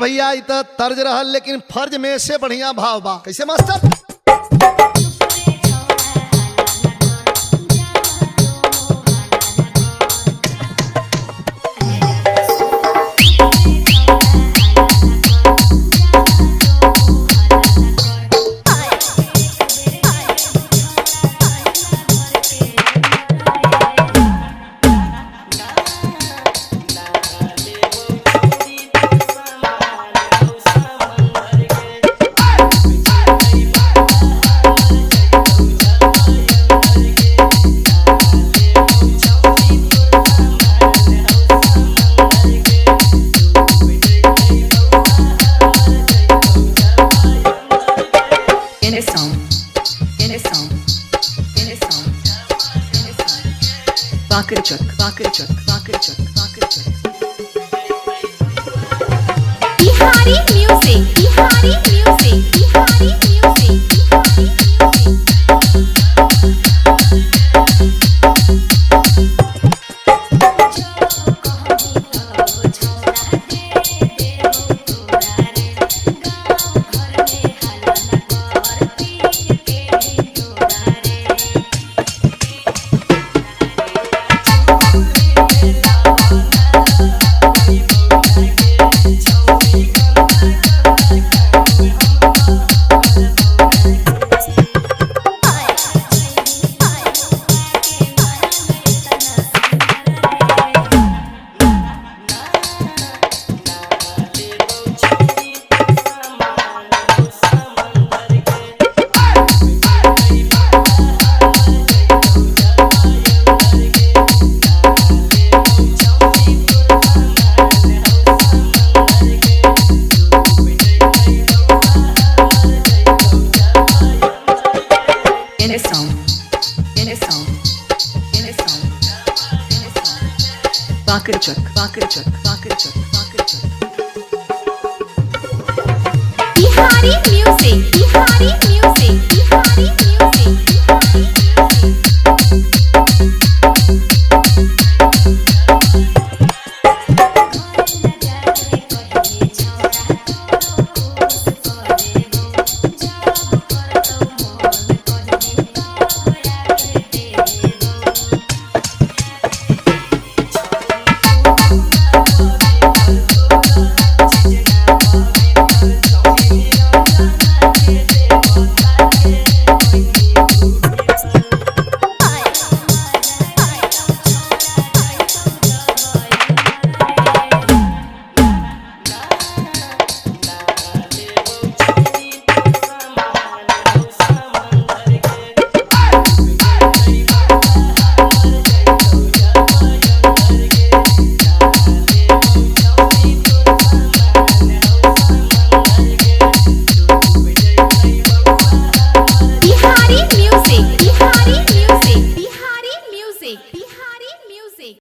भैया इ त तर्ज रहल, लेकिन फर्ज में से बढ़िया भाव बा। कैसे master? Bakırçak, Bakırçak, Bakırçak, Bakırçak. Bihari music, Bihari music, Bihari music, Bihari music. Innocent, innocent, innocent, innocent. Bakırçak, Bakırçak, Bakırçak, Bakırçak. Bihari music, Bihari